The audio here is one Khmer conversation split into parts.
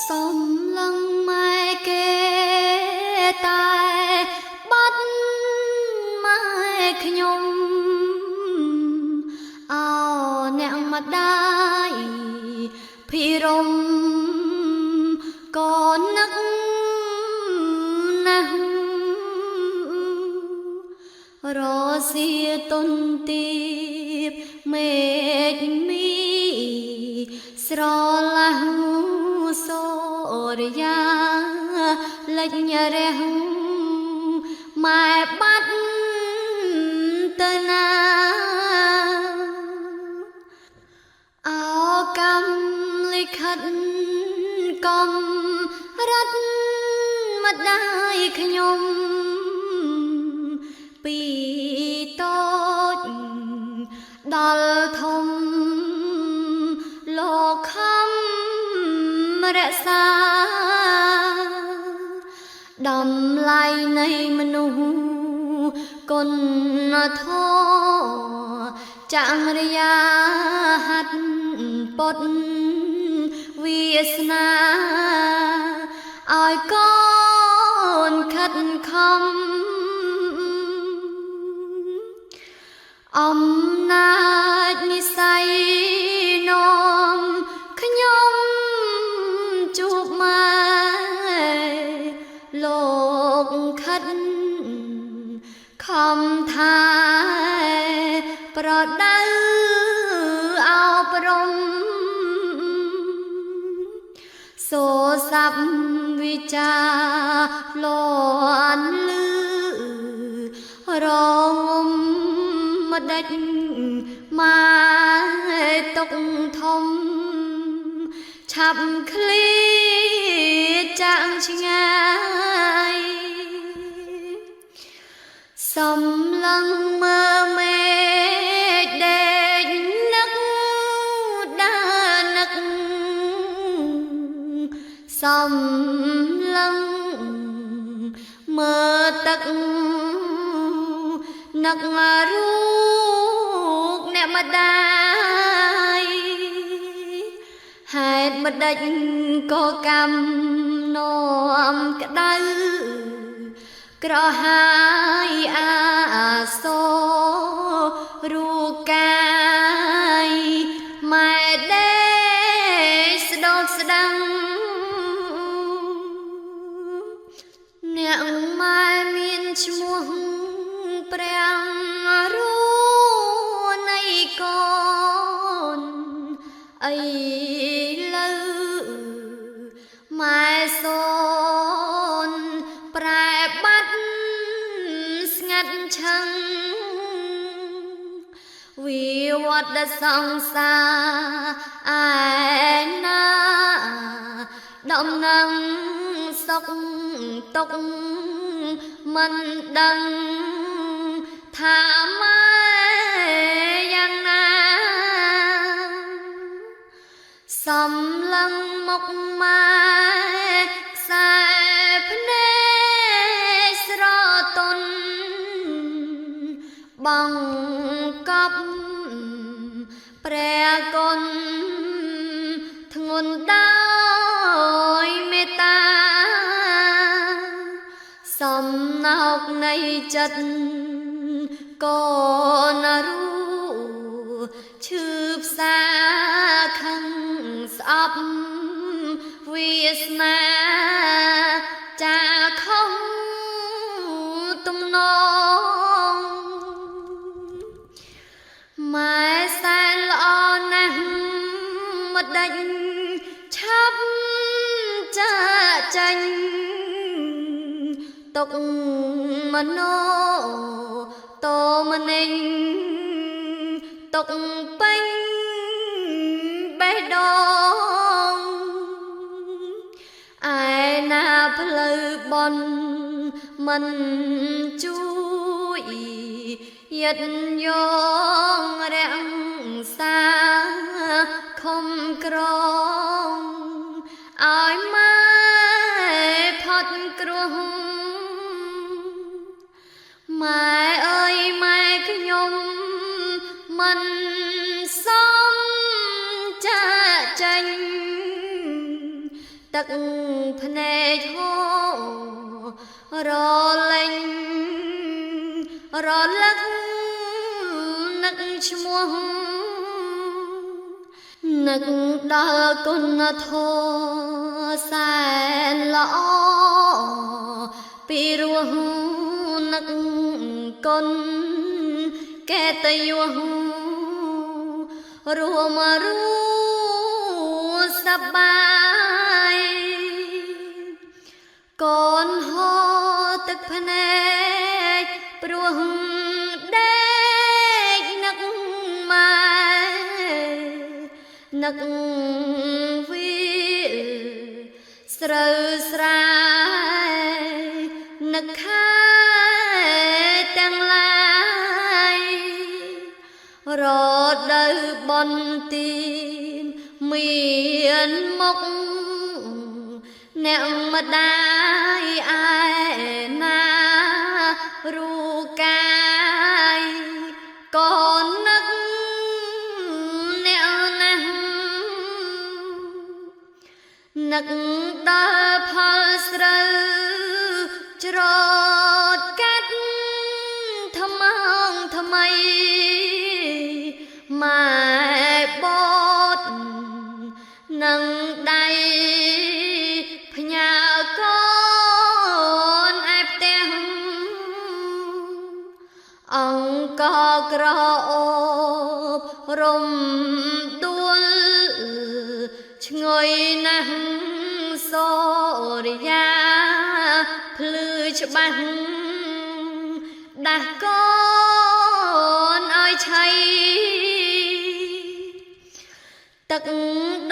សំឡឹងម៉ែគេតែបាត់ម៉ែខ្ញុំអោអ្នកម្ដាយភិរមក៏នឹកណាស់រសៀទុនទីបមេឃមីស្រឡះសូរិយាលិចរះម៉ែបាត់ទៅណាអោកម្មលិខិតកំរិតម្ដាយខ្ញុំពីតូចដល់ធំលោកខំរក្សាតម្លៃនៃមនុស្សគុណធម៌ចរិយាហត្ថពុតវាសនាឲ្យកូនខិតខំអំណាចនិស័យនាំខ្ញុំជួបម៉ែលោកខិតខំថាប្រដៅអប់រំសូស័ព្ទវិចាលន់លឺរងំម្ដេចម៉ែទុកធំឆាប់ឃ្លាចាងឆ្ងាយសំឡឹងមើមេឃដេកនឹកដានឹកសំឡឹងមើទឹកនឹករូបអ្នកម្ដាយហេតុម្ដេចក៏កម្មនាំក្ដៅក្រហាយអាសូរូបកាយម៉ែដេកស្ដោកស្ដាំអ្នកម៉ែមានឈ្មោះព្រះរូនៃកូនអីលើម៉ែសូនប្រែបាត់ស្ងាត់ឆឹងវិវត្តសង្សារឯណាដំណឹងសុខទុកមិនដឹងថាម៉ែយ៉ាងណាសំឡឹងមុខម៉ែខ្សែភ្នែកស្រទន់បងកប់ព្រះគុណធ្ងន់ដោយមេត្តាសំណោកនៃចិត្តកូនរូឈឺផ្សាខឹងស្អប់វាសនាចាខំទំនងម៉ែសែនល្អណាស់ម្ដេចឆាប់ចាចាញ់ទុកមនោតមនិញទុកពេញបេះដូងឯណាផ្លូវបនមិនជួយយិតយងរក្សាខំក្រងឲ្យម៉ែផុតគ្រោះម៉ែអើយម៉ែខ្ញុំមិនសមចាចេញ ទឹកភ្នែកហូររលែងរលឹកនឹកឈ្មោះនឹកដល់គុណធម៌សែនល្អពីរោះនឹកគុណកេតយសរួមរួសប្បាយ កូនហូរទឹកភ្នែកព្រោះដេកនឹកម៉ែនឹកវីស្រូវស្រែនឹកខែទាំងឡាយ រដូវបន់ទីនមានមុខអ្នកម្ដាយឯណារូកាយកូននឹកអ្នកណាស់ នឹកដល់ផលស្រូវច្រត់កាត់ថ្មងថ្មី ម៉ែបតនឹងដៃផ្ញើកូនឯផ្ទះ អង្គក្រអូបរំដួលឈ្ងុយណាស់ សូរិយាភ្លឺច្បាស់ ដាស់កូនឲ្យឆៃ ទឹក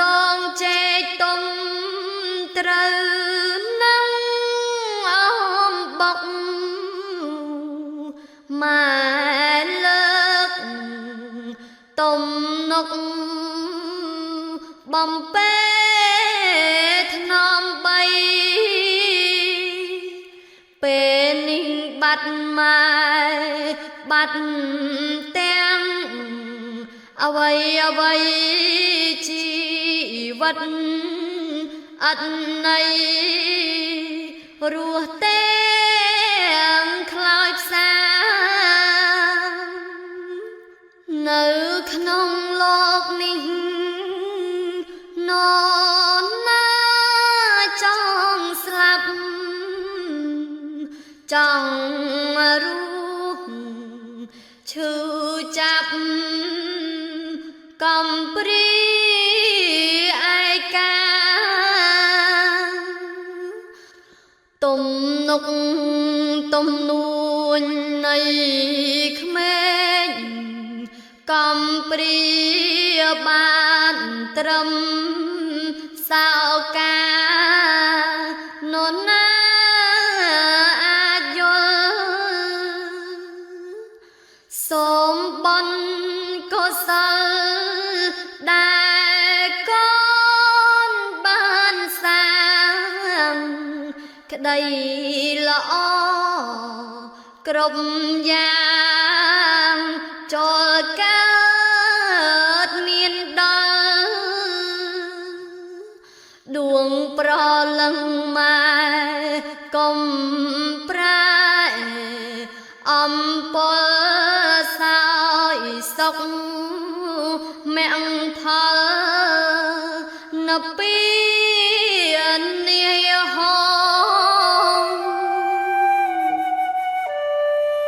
ដងចេកទុំត្រូវនឹងអមបុក ម៉ែលើកទំនុកបំពេថ្នមបី ពេលនេះបាត់ម៉ែបាត់ទាំងអ្វីអ្វី ជីវិតអត់ន័យ រស់ទាំងខ្លោចផ្សានៅក្នុងលោកនេះ នណាចង់ស្លាប់ចង់រស់ឈឺចាប់កំព្រីឯកា ទំនុកទំនួញនៃក្មេងកំព្រាបានត្រឹមសោកា នរណាអាចយល់ សូមបនកុសលដែលកូនបានសាងក្តីល្អគ្រប់យ៉ាង ចូលកើតមានដល់ដួងប្រលឹងម៉ែ កុំប្រែអំពលសោយសុខមគ្គផល នៅពី